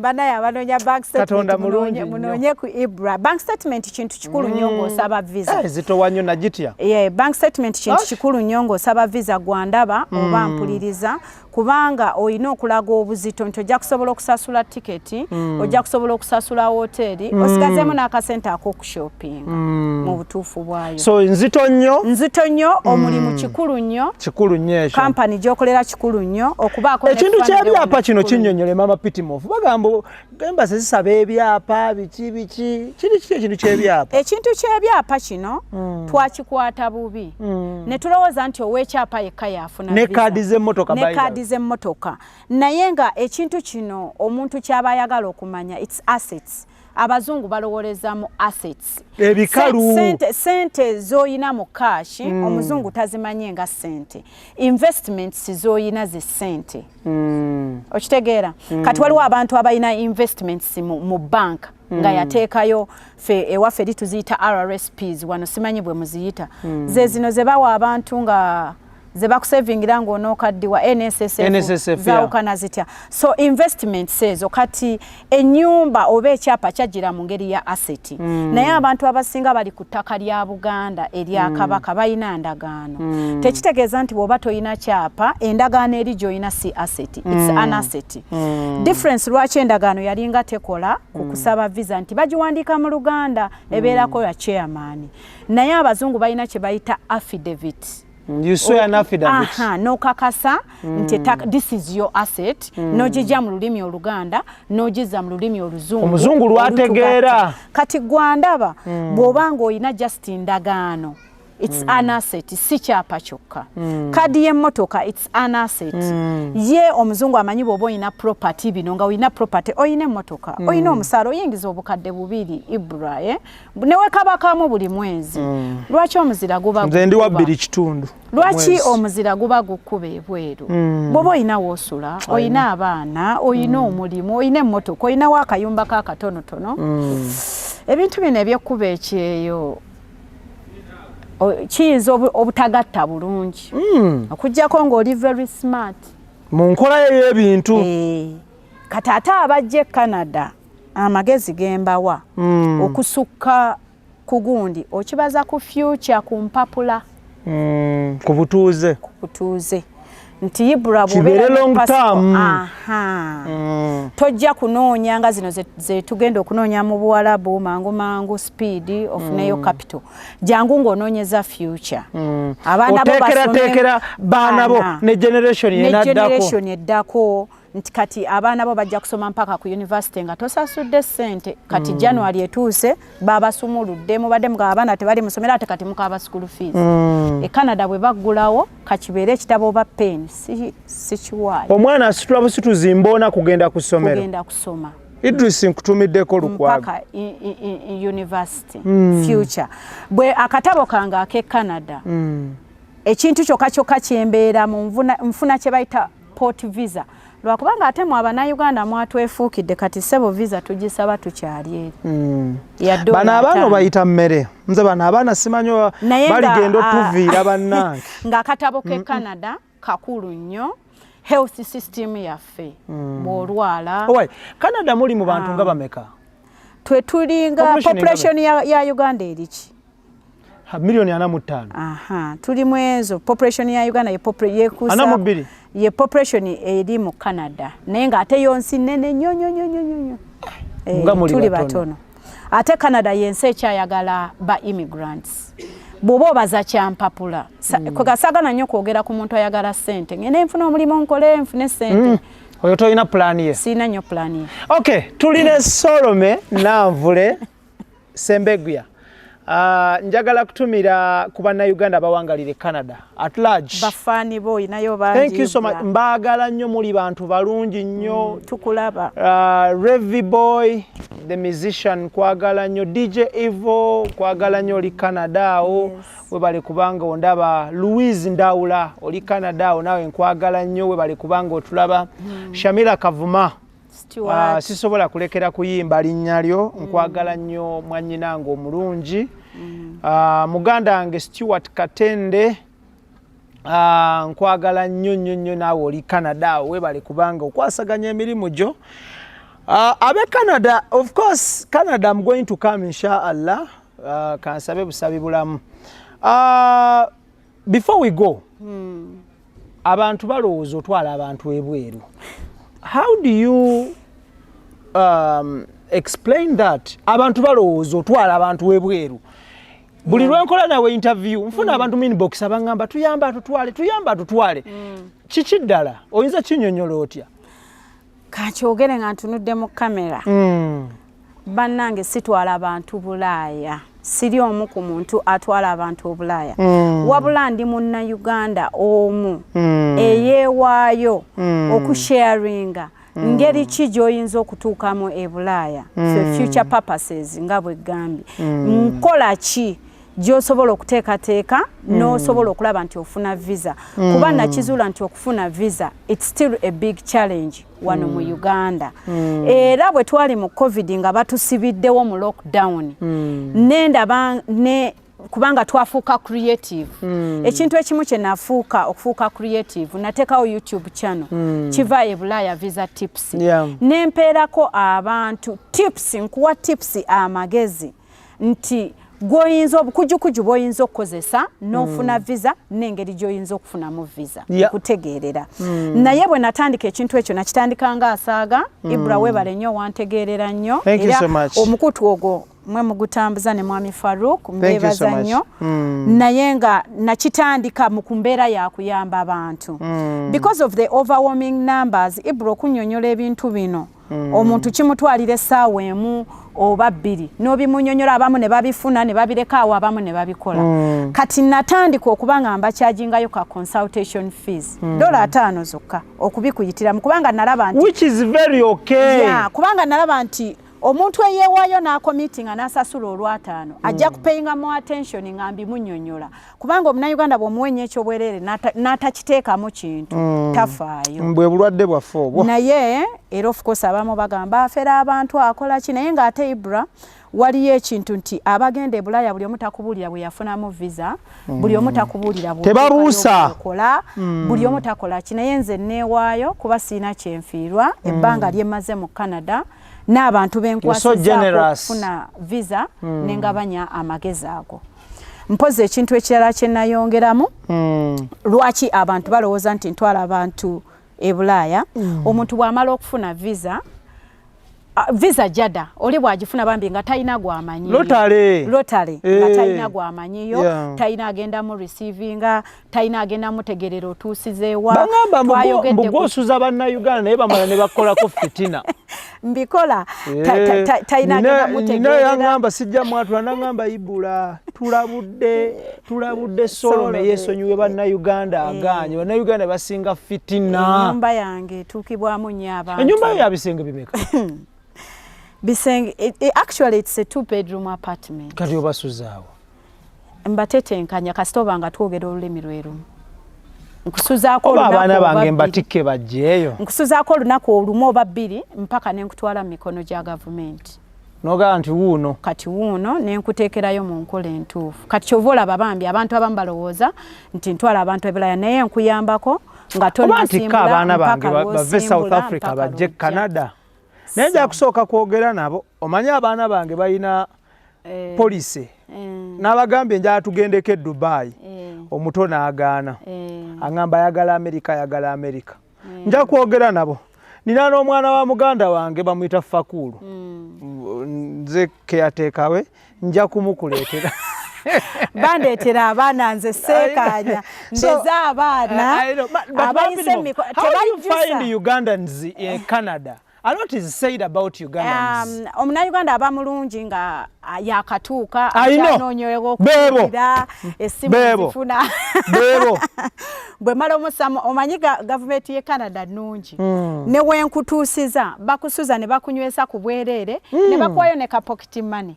Banaye abanoonya bank statement, Katonda mulungi nnyo. munoonye ku Ibra. Bank statement kintu kikulu nnyo ng'osaba visa. Eh, zitowa nnyo, nagitya. Yeah, bank statement kintu Ah. kikulu nnyo ng'osaba visa. Gwandaba oba mpuliriza, Kubanga olina okulaga obuzito nti ojja kusobola okusasula tiketi, ojja kusobola okusasula woteeri, osigazeemu n'akasente ak'okushoppinga mu butuufu bwayo. So nzito nnyo. Nzito nnyo, omulimu kikulu nnyo. Kikulu nnyo ekyo. Kampani gy'okolera kikulu nnyo okubaako ne Ekintu family ky'ebyapa wano kino kikulu nnyo. Kinnyonnyole, Mama Pitimof. Bagamba embassy zisaba ebyapa biki biki. Kiri kiki ekintu ky'ebyapa? Ekintu ky'ebyapa kino twakikwata bubi ne tulowooza nti ow'ekyapa yekka yafuna Ne visa. Kaadi z'emmotoka, Ne by the way. kaadi z'emmotoka, naye nga ekintu kino omuntu ky'aba ayagala okumanya, its assets. Abazungu balowoleza mu assets. Ebikalu. Sente z'oyina mu cash, omuzungu tazimanye nga sente. Investments z'oyina ze sente. Okitegeera? Kati waliwo abantu abalina investments mu bank nga yateekayo. Fe ewaffe eri tuziyita RRSPs, wano simanyi bwe muziyita. Ze zino ze bawa abantu nga ze bakusavingira ng'onookaddiwa, NSSF. NSSF, yeah. Zaawukana zitya? So investments ezo, kati ennyumba oba ekyapa kyajjira mu ngeri ya asset, naye abantu abasinga bali ku ttaka lya Buganda erya Kabaka, balina ndagaano. Tekitegeeza nti bw'oba toyina kyapa, endagaano eri gy'olina si asset. It's an asset. Difference lwaki endagaano yalinga tekola ku kusaba visa nti bagiwandiika mu Luganda, ebeerako ya chairman, naye abazungu balina kye bayita affidavit. You swear an affidavit. Aha, n'okakasa nti this is your asset, n'ogijja mu lulimi Oluganda n'ogizza mu lulimi Oluzungu Omuzungu lw'ategeera. olutugatta. Kati gwandaba bw'oba ng'olina just ndagaano, it's an asset, si kyapa kyokka. Kadi y'emmotoka, it's an asset. Ye omuzungu amanyi bw'oba olina property bino, nga olina property, olina emmotoka, olina omusaala, oyingiza 2000, Ibra, eh? Newekabakamu buli mwezi, lwaki omuzira guba Nze ndi wa gukuba? 2.5. Lwaki Omwezi. omuzira guba gukuba ebweru bw'oba olina woosula, olina abaana, olina omulimu, olina emmotoka, olinawo akayumba kakatonotono? Ebintu bino ebyekkuba ekyeyo kiyinza obutagatta bulungi, okugjako ng'oli very smart mu nkola ye y'ebintu. Eh, kati ate abajja e Canada, amagezi gembawa okusukka ku gundi okibaza ku future, ku mpapula, Ku butuuze. Ku butuuze, nti Ibra, Kibeere long term. Aha, tojja kunoonya nga zino ze tugenda okunoonya mu Buwalabu mangu mangu, speed ofuneyo capital. Jangu ng'onoonyeza future. Abaana bo basome. Oteekerateekera baana bo Baana. Ne generation Ne enaddako. Generation eddako, nti kati abaana bo bajja kusoma mpaka ku university nga tosasudde ssente. Kati January etuuse, babasumuludde, mubadde mugaba abaana tebali musomero, ate kati mukaba school fees. E Canada bwe baggulawo, kakibeere ekitabo oba pen, si kiwaayo. Omwana asitula busituzi mboona kugenda ku ssomero. Kugenda kusoma. Idris, nkutumiddeko Lukwago. Mpaka university. Future bwe akatabo kange ak'e Canada, ekintu kyokka kyokka kyembeeramu, nfuna kye bayita port visa, lwakubanga ate mwe Abannayuganda mwatwefuukidde. Kati sebo, visa tugisaba tukyali eri ya dola Bano abaana 5. Obayita mmere. Nze bano abaana simanyi oba Naye nga, baligenda otuviira, bannange. Ng'akatabo k'e Canada kakulu nnyo, health system yaffe, bw'olwala. Owai, Canada muli mu bantu nga bameka? Twe tulinga Population population ya Uganda eriki? Ha, miliyoni 45. Aha, tuli mu ezo. Population ya Uganda ye yekusa 42. Ye population eri mu Canada, naye ng'ate yo nsi nnene nnyo nnyo nnyo nnyo nnyo. Eh, Nga muli tuli batono. batono. Ate Canada yensi ekyayagala ba immigrants. Bw'oba obaza kyampapula, kwega saagala nnyo kwogera ku muntu ayagala ssente, ngende nfune omulimu, nkole nfune ssente. Oyo tolina pulaani ye. Siina nnyo pulaani ye. Okay, tulina Solome Nanvule Sembegya. Njagala kutumira ku Bannayuganda abawangalire Canada at large. Bafaani bo oyinayo bangi. Thank you so much. Ibra. Mbaagala nnyo, muli bantu balungi nnyo. Tukulaba. Revi Boy the musician, kwagala nnyo. DJ Evo, kwagala nnyo, oli Canada awo. Webale kubanga ondaba. Louise Ndawula, oli Canada awo naawe, nkwagala nnyo, webale kubanga otulaba. Shamila Kavuma. Stewart. Sisobola kulekera kuyimba linnya lyo. Nkwagala nnyo, mwannyinange omulungi. Muganda wange Stewart Katende, nkwagala nnyo nnyo nnyo, naawe oli Canada awo, webale kubanga okwasaganya emirimu gyo. Abe Canada, of course Canada, I'm going to come, inshallah. Kansabe busabi bulamu. Before we go, Abantu balowooza otwala abantu ebweru. How do you explain that? Abantu balowooza otwala abantu ebweru. Buli lwenkola nawe interview nfuna abantu mu inbox abangamba tuyamba tutwale, tuyamba tutwale. Kiki ddala oyinza kinyonyola otya? Kakyogere nga ntunudde mu kamera. Bannange, sitwala abantu Bulaaya, siri omu ku muntu atwala abantu obulaaya. Wabula ndi Munnayuganda omu eyeewaayo okusharinga ngeri ki gy'oyinza okutuukamu e Bulaaya for future purposes. Nga bwe gambye, nkola ki gy'osobola okuteekateeka n'osobola okulaba nti ofuna visa, kuba nakizuula nti okufuna visa, it's still a big challenge wano mu Uganda. Era bwe twali mu COVID nga batusibiddewo mu lockdown, nendaba ne kubanga twafuuka creative. Ekintu ekimu kye nafuuka okufuuka creative, nateekawo YouTube channel kiva e Bulaaya Visa Tips, nempeerako abantu tips, nkuwa tips, amagezi nti gwoyinza obukujukuju bw'oyinza okukozesa n'ofuna visa n'engeri gy'oyinza okufunamu visa. Nkutegeerera. Naye bwe natandika ekintu ekyo, nakitandika nga asaaga. Ibra, weebale nnyo, wantegeerera nnyo. Thank you Era so much. omukutu ogwo mwe mugutambuza ne Mwami Faruk, Thank you mbeebaza so much. nnyo. Naye nga nakitandika mu ku mbeera yakuyamba abantu because of the overwhelming numbers. Ibra, okunnyonnyola ebintu bino omuntu kimutwalira essaawa emu oba 2, n'obimunyonyola, abamu ne babifuna ne babireka awo, abamu ne babikola. Kati natandika okuba nga mbachargingayo ka consultation fees, $50 zokka okubikuyitiramu, kubanga nalaba nti Which is very okay. Yeah, kubanga nalaba nti omuntu eyeewaayo n'acommittinga n'asasula olwataano ajja kupayinga mu attention nga mbimunyonyola, kubanga Omunnayuganda bw'omuwa ekyobwereere n'atakiteekamu kintu, tafaayo. Bwe bulwadde bwaffe obwo. Naye era of course abamu bagamba afera abantu, akola ki, naye ng'ate Ibra, waliyo ekintu nti abagenda e Bulaaya buli omu takubuulira bwe yafunamu visa, buli omu takubuulira Tebabuusa. bw'okola, buli omu takola ki. Naye nze neewaayo kuba siina kyenfiirwa. Ebbanga lyemmaze mu Canada n'abantu So benkwasizaako generous. okufuna visa, nengabanya amagezi ago. Mpozi ekintu ekirala kye nayongeramu, lwaki abantu balowooza nti ntwala abantu e Bulaaya? Omuntu bw'amala okufuna visa, visa jada oli bw'agifuna bambi nga talina gwamanyiyo. Lotale. Lotale nga Eh. talina gwamanyiyo, talina agenda mu receivinga, talina agenda mutegerera otuusizeewa. Bagamba Twayogedde mbu gwosuza Bannayuganda, naye bamala ne bakolako fitina. Mbikola. Talina agenda Nina mutegerera. yaŋŋamba sijja mwatula, naŋŋamba Ibula tulabudde, tulabudde Solome. Solome. Yeesonyiwe Bannayuganda, agaanye Bannayuganda basinga fitina. Ennyumba yange etuukibwamu nnyo abantu. Ennyumba yo ya bisenge bimeka? Bisenge, actually it's a two bedroom apartment. Kati obasuzaawo? Mbatetenkanya kasita oba nga twogera olulimi lwe lumu. Nkusuzaako Oba olunaku abaana oba bange bbiri. mbatikke bajjeeyo? Nkusuzaako olunaku olumu oba 2 mpaka ne nkutwala mu mikono gya gavumenti. Nogamba nti wuuno. Kati wuuno, nenkuteekerayo mu nkola entuufu. Kati kyova olaba bambi abantu abamu balowooza nti ntwala abantu ebulaya, naye nkuyambako nga Oba ntikka abaana bange mpaka bave South lw'osimbula, Africa mpaka bajje lw'ojja. Canada, naye nja kusooka kwogera nabo. Omanye abaana bange balina policy. N'abagambye njala tugendeko e Dubai. Omuto n'agaana, aŋŋamba ayagala Amerika, ayagala Amerika. Nja kwogera nabo. Nina n'omwana wa muganda wange bamuyita Fakuulu. Nze caretaker we, nja kumukuleetera. Bandeetera abaana, nze seekaanya, ndeze abaana abayise. How do you find Ugandans in Canada? A lot is said about Ugandans. Omunnayuganda aba mulungi nga yakatuuka, I know. akyanoonyewo Beebo. okuwulira essimu Beebo. zifuna. Beebo. Bwe mala omusamu, omanyi gavumenti ye Canada nnungi. Ne wenkutuusiza bakusuza ne bakunywesa ku bwereere ne bakuwayo ne ka pocket money.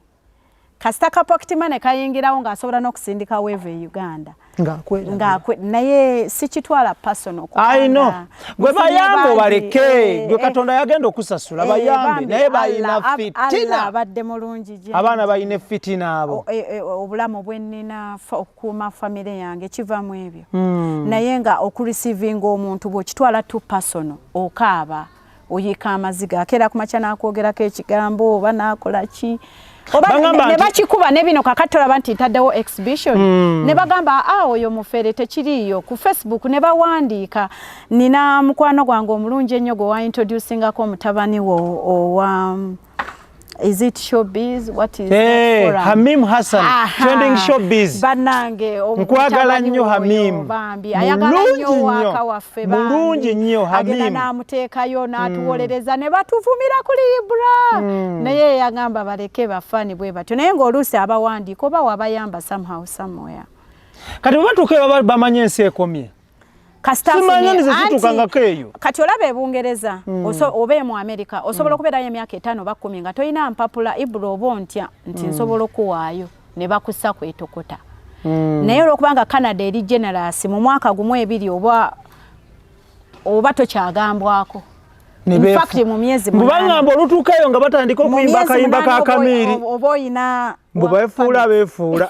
Kasita ka pocket money kayingirawo, ng'asobola n'okusindika weeva e Uganda. Ng'akwerabira. Naye sikitwala personal. I know. Kubanga Gwe nfunye bayambe bangi, obaleke. Gwe Katonda yagenda okusasula, bayambe, bambi, naye balina Allah fitina. abadde mulungi gye Abaana ndi. balina fitina abo. Obulamu bwe nnina, okukuuma famire yange kiva mu ebyo. Naye nga okureceivinga omuntu bw'okitwala too personal, okaaba, oyiika amaziga, akeera ku makya n'akwogerako ekigambo oba n'akola ki. Oba ne bakikuba ne bino kakati olaba nti ntaddewo exhibition ne bagamba, "Ah, oyo mufere, tekiriiyo." Ku Facebook ne bawandiika. Nina mukwano gwange omulungi ennyo gwe waintroducingako omutabani wo owa, is it showbiz? What is Hey, that forum? Hamim Hassan. Trending showbiz. Bannange, Nkwagala nnyo, Hamim. Bambi ayagala nnyo Mulungi waaka nnyo. waffe. Mulungi nnyo, Agenda Hamim. n'amuteekayo n'atuwolereza ne batuvumira kuli Ibra, naye yagamba baleke bafaani bwe batyo, naye ng'oluusi abawandiika oba wabayamba somehow, somewhere. Kati bwe batuuka eyo baba bamanyi ensi ekomye. Kasita Simanyi nze situukangako eyo. Kati olaba ebungereza oba mu Amerika osobola okubeerayo emyaka 5 oba 10 nga tolina mpapula. Ibra, oba ontya nti nsobola okuwaayo ne bakussa kwetokota, naye olwokubanga Canada eri generous, mu mwaka 1, 2 oba tokyagambwako. In fact, mu myezi Mbu 8. Baŋŋamba olutuuka eyo nga batandika Mu okuyimba myezi akayimba 8 ka Kamiiri. Oba oyina Mbu beefuula beefuula.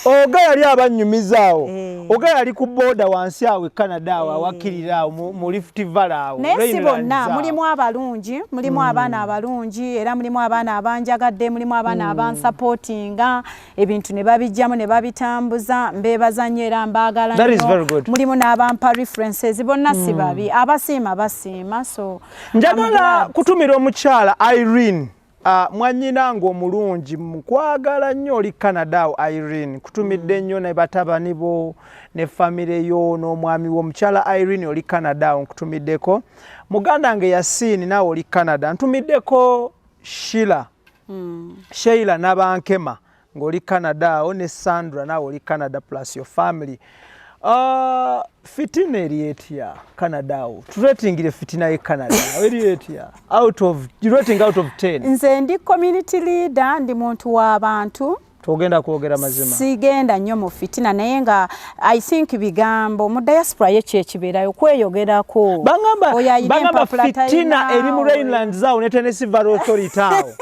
Oga yali abannyumiza awo. Oga yali ku border wansi awo e Canada awo awakkirira awo mu Rift Valley awo. Naye si Rainlands bonna. awo. Mulimu abalungi, mulimu abaana abalungi, era mulimu abaana abanjagadde, mulimu abaana abansupportinga, ebintu ne babijjamu ne babitambuza. Mbeebaza nnyo era mbaagala That is nnyo. very good. Mulimu n'abampa references. Bonna si babi, abasiima basiima, so I'm Njagala glad. kutumira omukyala Irene, mwannyinange omulungi, mukwagala nnyo, oli Canada awo. Irene, kutumidde nnyo ne batabani bo ne famire yo n'omwami wo. Omukyala Irene, oli Canada awo, nkutumiddeko. Muganda wange Yasiini, naawe oli Canada, ntumiddeko. Shila, Sheila Nabankema, ng'oli Canada awo, ne Sandra, naawe oli Canada, plus your family. Fitina eri etya Canada awo? Turatingire fitina ye Canada awo eri etya out of rating, out of 10? Nze ndi community leader, ndi muntu w'abantu. Togenda kwogera mazima? Sigenda nnyo mu fitina, naye nga I think bigambo mu diaspora ye kyekibeerayo kweyogerako. Bagamba Oyo ayina bagamba empapula fitina talina, eri mu Rainlands awo ne Tennessee Valley Authority awo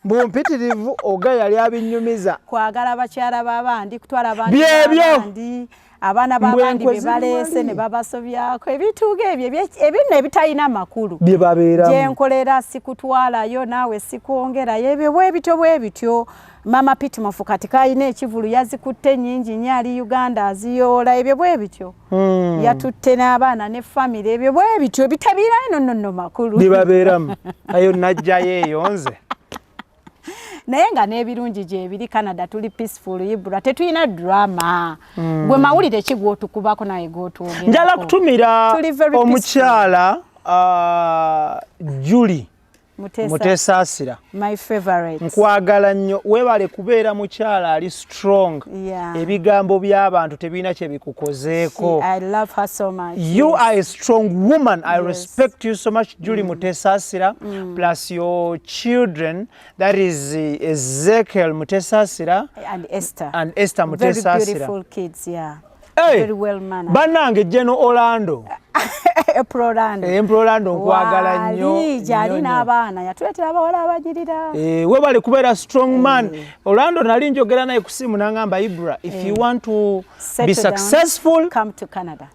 mbumpitirivu. Oga yali abinyumiza. Kwagala bakyala b'abandi, kutwala abantu Byebyo. b'abandi, abaana Mbwe b'abandi enkwe be baleese ziri ne wali. babasobyako ebintu ng'ebyo ebinno ebitalina makulu. Bye babeeramu. Gyenkolera sikutwalayo, naawe sikwongerayo, ebyo bwe bityo bwe bityo. Mama Pitmofu kati kalina ekivulu, yazikutte nnyingi nnyo, ali Uganda aziyoola, ebyo bwe bityo. Yatutte n'abaana ne famire, ebyo bwe bityo bitabiirayo nonno nno makulu. Bye babeeramu ayo najjayo eyo nze. Naye nga n'ebirungi gyebiri. Canada tuli peaceful, Ibra, tetulina drama. Gwe mawulire ki gwotukubako naye gotwogerako? Njala kutumira Tuli very omukyala Julie Mutesa, Mutesaasira. My favorite. Nkwagala nnyo, weebale kubeera mukyala ali strong. Ebigambo by'abantu tebirina kye bikukozeeko. I love her so much. You are a strong woman. I respect you so much, Julie Mutesasira, plus your children, that is Ezekiel Mutesasira And Esther. And Esther Very Mutesasira. beautiful kids, yeah. Hey, Very well mannered. Bannange, Geno Orlando. April Orlando. April Orlando, nkwagala nnyo. Waali gyali Nnyo, nnyo. n'abaana, yatuleetera abawala abanyirira. Eh, webale kubeera strong man. Orlando nali njogera naye ku simu n'angamba, "Ibra, if you want to Settle be down, successful, come to Canada."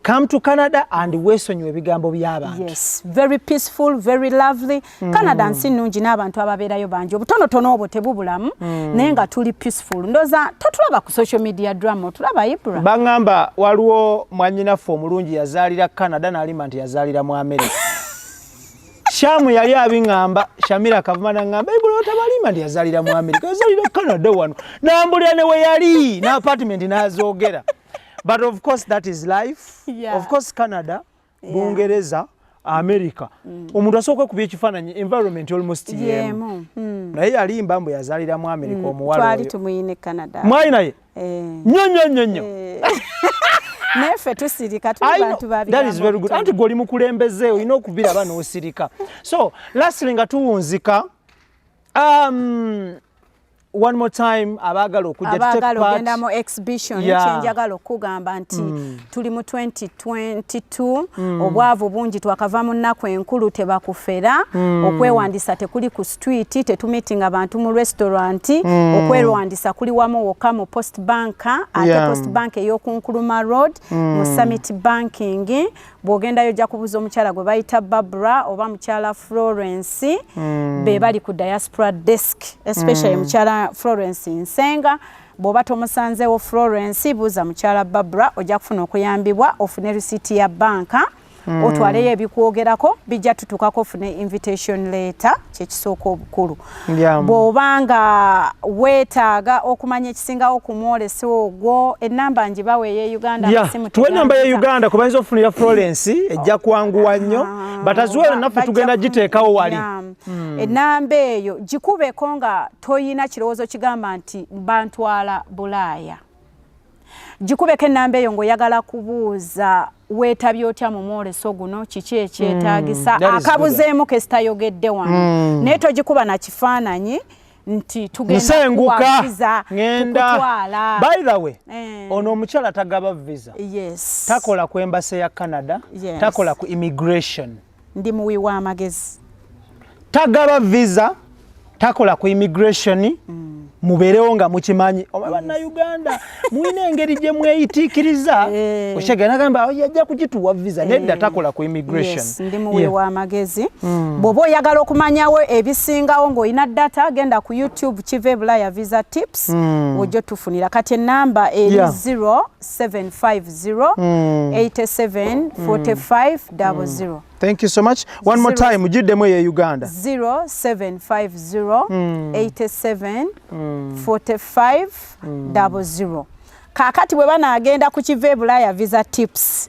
Come to Canada and weesonyiwe ebigambo by'abantu. Yes, very peaceful, very lovely. Canada nsi nnungi n'abantu ababeerayo bangi, obutonotono obwo tebubulamu, naye nga tuli peaceful. Ndooza totulaba ku social media drama, otulaba, Ibra? Baŋŋamba waliwo mwannyinaffe omulungi yazaalira Canada n'alimba nti yazaalira mu America. Shamu yali abiŋŋamba, Shamira Kavuma naŋŋamba, "Ibra otabalimba nti yazaalira mu America, yazaalira Canada wano." Nambulira ne we yali n'apartment n'azoogera. But of course that is life. Of course Canada, Bungereza, America, omuntu asooka okubya ekifaananyi environment almost yemu. Yemu. Naye yalimba mbu yazaalira mu America omuwala Twali oyo. tumuyine Canada. Mwali naye? Eh. Nnyo nnyo nnyo nnyo. Naye ffe tusirika, tuli I know, bantu ba that is very good. bigambo. Anti gwe oli mukulembeze, olina okubiraba n'osirika. So lastly, nga tuwunzika, one more time, abaagala okujja to take Abaagala part. ogenda mu exhibition, kyenjagala okugamba nti tuli mu 2022, obwavu bungi, twakava mu nnaku enkulu, tebakufera. Okwewandisa tekuli ku street, tetumeetinga abantu mu restaurant. Okwewandisa kuli wamu wokka mu Post Bank, ate Post Bank ey'oku Nkrumah Road mu Summit Banking. Bw'ogendayo ojja kubuuza omukyala gwe bayita Barbara oba mukyala Florence. Be bali ku diaspora desk, especially mukyala Florence Nsenga. Bw'oba tomusanzeewo Florence, buuza mukyala Barbara, ojja kufuna okuyambibwa ofune risiiti ya banka, otwaleyo ebikwogerako, bijja tutuukako, ofune invitation letter, kyekisooka obukulu. Bw'oba nga weetaaga okumanya ekisingawo ku mwoleso ogwo, enamba ngibawe ey'e Uganda. Yeah, tuwe enamba ye Uganda kubayinza okufunira Florence, ejja kwanguwa nnyo. Batazuwera naffe tugenda giteekawo wali. Enamba eyo gikubeko nga toyina kirowoozo kigamba nti bantwala Bulaaya. Gikubeko enamba eyo ng'oyagala kubuuza weetabye otya mu mwoleso guno, kiki ekyetaagisa, akabuzeemu kesitayogedde wano. Naye togikuba na kifaananyi nti tugenda Nsenguka visa. Ngenda. Tukutwala. By the way, Eh. ono omukyala tagaba visa, takola ku embassy ya Canada, takola ku immigration. Ndi muwi w'amagezi. Tagaba visa, takola ku immigration. Mubeerewo nga mukimanyi oba Bannayuganda mulina engeri gye mweyitiikiriza. Okyegera nagamba, "Oh, yajja kugituwa visa." Nedda, takola ku immigration. Yes, ndi muwi w'amagezi. Bw'oba oyagala okumanyawo ebisingawo ng'olina data, genda ku YouTube, Kiva Ebulaya Visa Tips, ojja otufunira. Kati enamba eri 0750 87 45 00. Thank you so much. One more Zero- time, giddemu eye Uganda. 0750 87 45 00. Kaakati bwe banaagenda ku Kiva Ebulaya Visa Tips,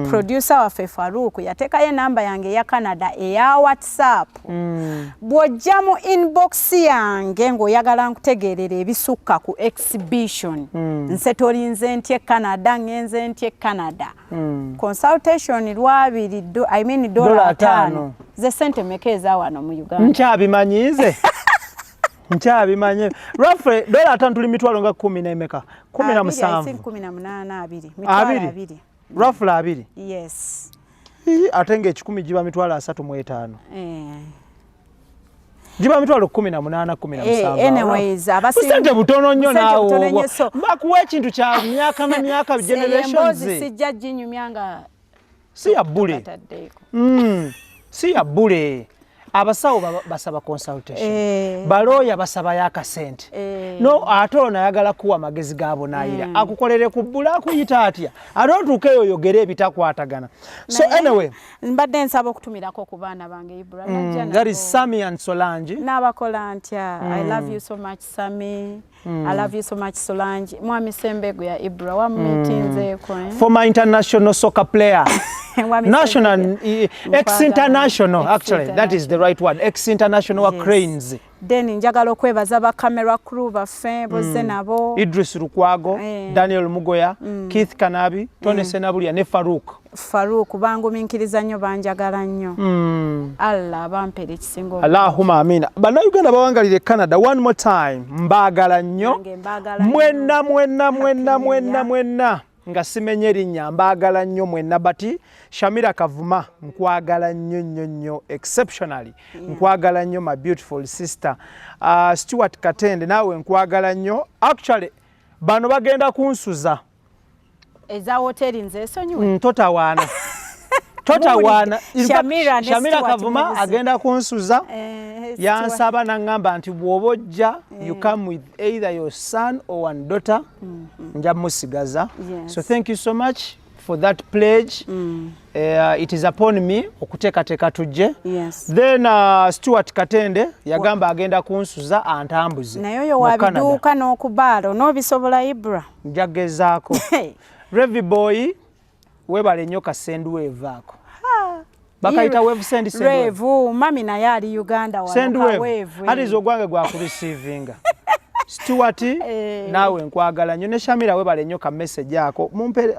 producer waffe Faruku yateekayo enamba yange eya Canada eya WhatsApp. Bw'ojja mu inbox yange ng'oyagala nkutegeerera ebisukka ku exhibition, nsetolinze ntya e Canada, ngenze ntya e Canada, consultation lwabiri I mean dola Dola 5. 5. Ze sente meka eza wano mu Uganda? Nkyabimanyize, nkyabimanyi. Roughly dola 5 tuli mitwalo nga kumi n'emeka, kumi na Abiri, I think musanvu. 18, 20, mitwalo Abiri. 20. Roughly 20. Yes. Ii, ate ng'ekikumi giba 35,000. Giba 18,000, kumi na musanvu. Anyways, Busente butono nnyo. Busente Naawe butono obwo nnyo, so- bakuwa ekintu kya myaka na myaka, emboozi generations. sijja ginyumya nga Si ya bbule. kataddeeko. Si ya bbule. Abasawo basaba consultation, balooya basabayo akasente. No ate ono ayagala kuwa magezi ga bunaayira, akukolere ku bbula, akuyita atya? Ate otuukeyo oyogere ebitakwatagana. So Naye, anyway, mbadde nsaba okutumirako ku baana bange, Ibra. Najja that is nabo. Sami and Solange. N'abakola ntya? I love you so much, Sami. I love you so much, Solange. Mwami Sembegu ya Ibra wamumitinzeeko, eh? Former international soccer player. Mwami National Sembegu. Ex international, actually that is the right word, ex international wa Yes. Cranes. Then njagala okwebaza ba camera crew baffe bozze nabo. Idris Lukwago, Daniel Mugoya, Keith Kanabi, Tony Senabulya ne Farouk. Farouk, bangumiikiriza nnyo, banjagala nnyo. Allah abampera ekisinga obulungi. Allahumma amina. Bannayuganda bawangalire Canada, one more time, mbaagala nnyo. Nange mbaagala nnyo. Mwenna mwenna mwenna. Happy New Mwenna Year. mwenna nga simenye erinnya, mbaagala nnyo mwenna. Bati Shamira Kavuma, nkwagala nnyo nnyo nnyo, exceptionally nkwagala nnyo, my beautiful sister. Stuart Katende, naawe nkwagala nnyo. Actually bano bagenda kunsuza. Eza hoteri nzeesonyiwe. Totawaana, totawaana. In fact, Shamira ne Shamira Stuart Kavuma Mubuzi. agenda kunsuza. Stuart. Yansaba naŋŋamba nti bw'oba ojja, you come with either your son or one daughter, nja musigaza. So thank you so much for that pledge. It is upon me okuteekateeka tujje. Then Stuart Katende yagamba agenda kunsuza antambuze Naye oyo mu Canada. wabiduuka n'okubaala onoobisobola, Ibra? Njagezaako. Revi Boy, webale nnyo ka sendwave ako. Bakayita wave, send, send wave. Revu mami naye ali Uganda wano. Send ka wave. Wave, eh. Ate ogwange gwakureceivinga. Stuart, Eh. naawe nkwagala nnyo. Ne Shamira, webale nnyo ka message ako.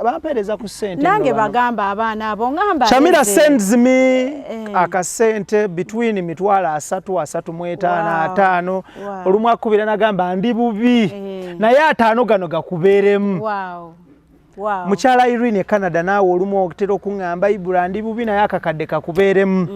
Bampeereza ku ssente Nange nno bano. bagamba abaana abo ngamba Shamira eze. sends me akasente between 30,000, 35, 50. Olumu akubira nagamba ndi bubi, naye 50 gano gakubeeremu. Mukyala Irene e Canada, naawe olumu otera okuŋŋamba, "Ibula, ndi bubi, naye akakadde kakubeeremu."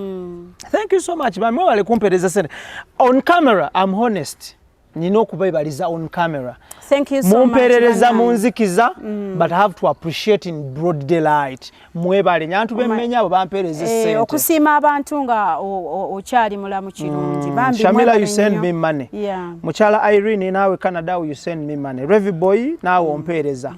Thank you so much. Bamwe bale kumpeereza sente. On camera I'm honest. Nina okubebaliza on camera. Thank you so much. Mumpeerereza mu bannange. nzikiza, but I have to appreciate in broad daylight. Mwebale nyantu bemmenya abo bampeereza essente. Okusiima abantu nga okyali mulamu kirungi. Bambi Shamila, mwebale you send nnyo. me money. Mukyala Irene, naawe Canada, you send me money. Revi Boy, naawe ompeereza.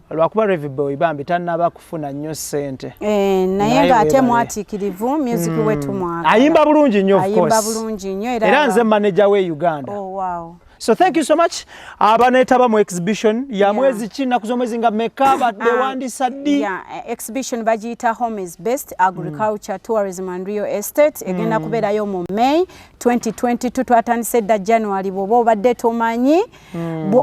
Lwakuba Revi Boy bambi tannaba kufuna nnyo ssente. Naye Naye ng'ate weebale. mwatiikirivu, music wetu mwagala. Ayimba bulungi nnyo, of Ayimba course. bulungi nnyo. Era nze manager we Uganda. Oh, wow. So thank you so much. Abaneetaba mu exhibition ya mwezi ki, nnaku z'omwezi nga meka, bewandisa ddi? Yeah, exhibition bagiyita Home is Best Agriculture, Tourism and Real Estate. Egenda kubeerayo mu May 2022. Twatandise dda January. Bw'oba obadde tomanyi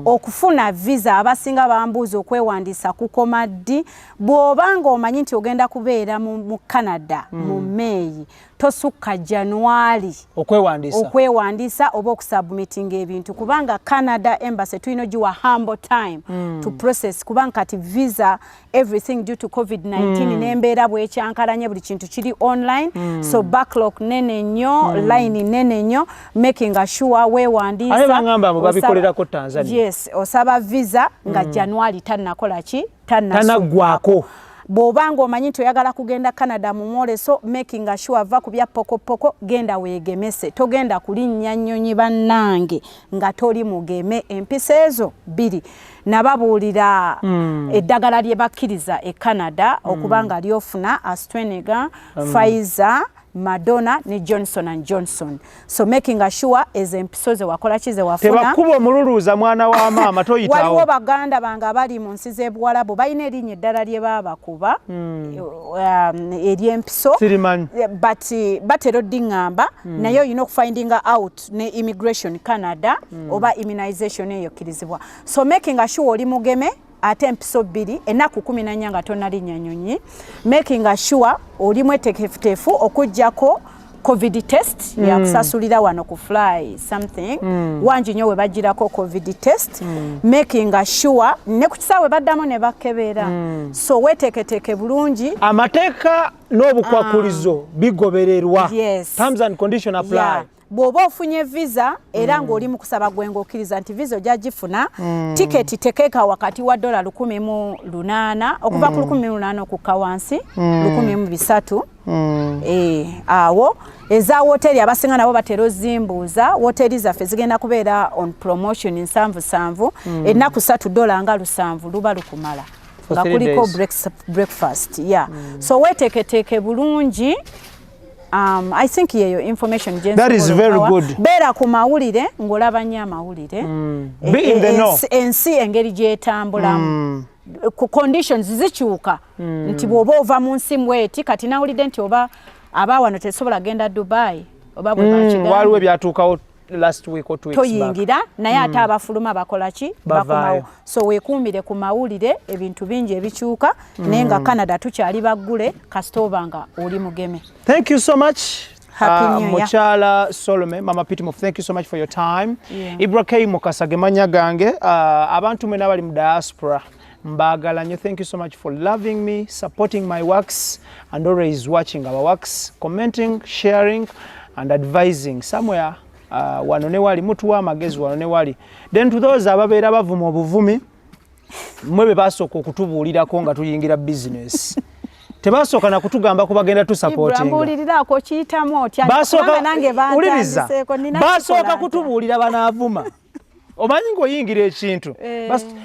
okufuna visa, abasinga bambuuza okwewandiisa kukoma ddi. Bw'oba ng'omanyi nti ogenda kubeera mu Canada mu May, tosukka January okwewandiisa. Okwewandiisa oba okusubmitinga ebintu, kubanga Canada Embassy tulina ogiwa humble time to process, kubanga kati visa, everything, due to COVID-19 n'embeera bwekyankalanye, buli kintu kiri online. So backlog nene nnyo, line nene nnyo. Making sure weewandiisa. Ate bangamba mbu babikolerako Tanzania. Yes, osaba visa nga January tannakola ki? Tanaggwako. Bw'oba ng'omanyi nti oyagala kugenda Canada mu mwoleso, making sure va ku bya pokopoko, genda weegemese. Togenda kulinnya nnyonyi, bannange, nga toli mugeme. Empisa ezo bbiri nababuulira. Eddagala lye bakkiriza e Canada okuba nga lyofuna AstraZeneca, Pfizer, Moderna ne Johnson and Johnson. So making sure ezo empiso ze wakola ki, ze wafuna. Tebakuba omululuuza, mwana wa maama, toyitawo. Waliwo baganda bange abali mu nsi z'ebuwalabu, balina erinnya eddala lye baabakuba ery'empiso. Sirimanyi. But batera oddiŋŋamba, naye olina okufindinga out ne immigration Canada oba immunization eyo ekkirizibwa. So making sure oli mugeme, ate empiso bbiri, ennaku 14 nga tonalinnya nyonyi. Making sure oli mwetegefutefu okugjako COVID test yakusasulira wano ku fly something wangi nnyo we bagirako COVID test. Making sure ne ku kisaawe baddamu ne bakebera. So weteeketeeke bulungi. Amateeka n'obukwakulizo bigobererwa. Yes. Terms and condition apply. Yeah. Bw'oba ofunye visa era ng'oli mu kusaba gwe ng'okkiriza nti visa ojja gifuna, tiketi tekeeka wakati wa dola 1,800, okuva ku 1,800 okukka wansi, 1,300. Awo eza woteri abasinga nabo batera ozimbuuza. Woteri zaffe zigenda kubeera on promotion 77, ennaku 3, dola nga 7 luba lukumala For nga 3 kuliko days. Breakfast, yeah. So weteeketeeke bulungi. I think yeyo information gye That is nsobola very okubawa. good. Beera ku mawulire ng'olaba nnyo amawulire. Be in the know. Ensi engeri gyetambulamu, ku conditions zikyuka, nti bw'oba ova mu nsi mweti, kati nawulidde nti oba aba wano tesobola genda Dubai oba bwe bakigambye. Waliwo ebyatuukawo last week or 2 weeks back. Toyingira, naye ate abafuluma bakola ki? Bavaayo. Bakomawo. So weekuumire ku mawulire, ebintu bingi ebikyuka, naye nga Canada tukyali baggule kasita oba nga oli mugeme. Thank you so much. Happy New Year. Mukyala Solome, Mama Pitimof, thank you so much for your time. Yeah. Ibra K Mukasa ge mannya gange. Abantu mwena abali mu diaspora mbaagala nnyo. Thank you so much for loving me, supporting my works and always watching our works, commenting, sharing and advising somewhere. Wano ne wali mutuwa amagezi, wano ne wali. Then to those ababeera bavuma obuvumi, mmwe be basooka okutubuulirako nga tuyingira business, tebasooka na kutugamba ku bagenda tusupportinga. Mbuuliriraako kiyitamu otya? Basooka Kubanga nange wuliriza, bantandiseeko, nina basooka kikola ntya? kutubuulira banaavuma. Omanyi ng'oyingira ekintu,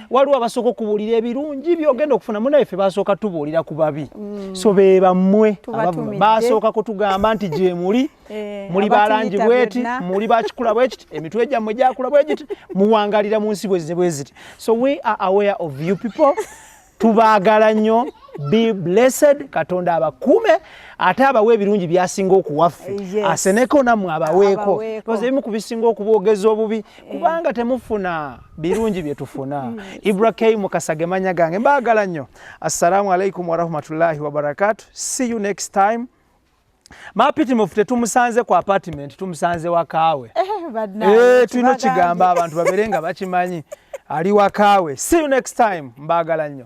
waliwo abasooka okubuulira ebirungi byogenda okufuna. Munaffe basooka tubuulira ku babi, so be bammwe abavuma. Tubatumidde. Basooka kutugamba nti gye muli muli balangi abatuyita bweti, byonna. Muli bakikula bwekiti, emitwe gyammwe gyakula bwegiti, muwangalira mu nsi bwezi bwe ziti. So we are aware of you people. Tubaagala nnyo. Be blessed. Katonda abakuume ate abawe ebirungi byasinga okuwaffe. Aseneko nammwe abaweeko. Abaweeko. Because ebimu ku bisinga okuboogeza obubi kubanga temufuna birungi bye tufuna. Ibra K Mukasa ge mannya gange. Mbaagala nnyo. Assalamu alaikum warahmatullahi wabarakatu. See you next time. Mapitimofu tetumusanze ku apartment, tumusanze wakaawe. Bannange, Tulina kibagambye. okigamba abantu babeere nga bakimanyi ali wakaawe. See you next time. Mbaagala nnyo.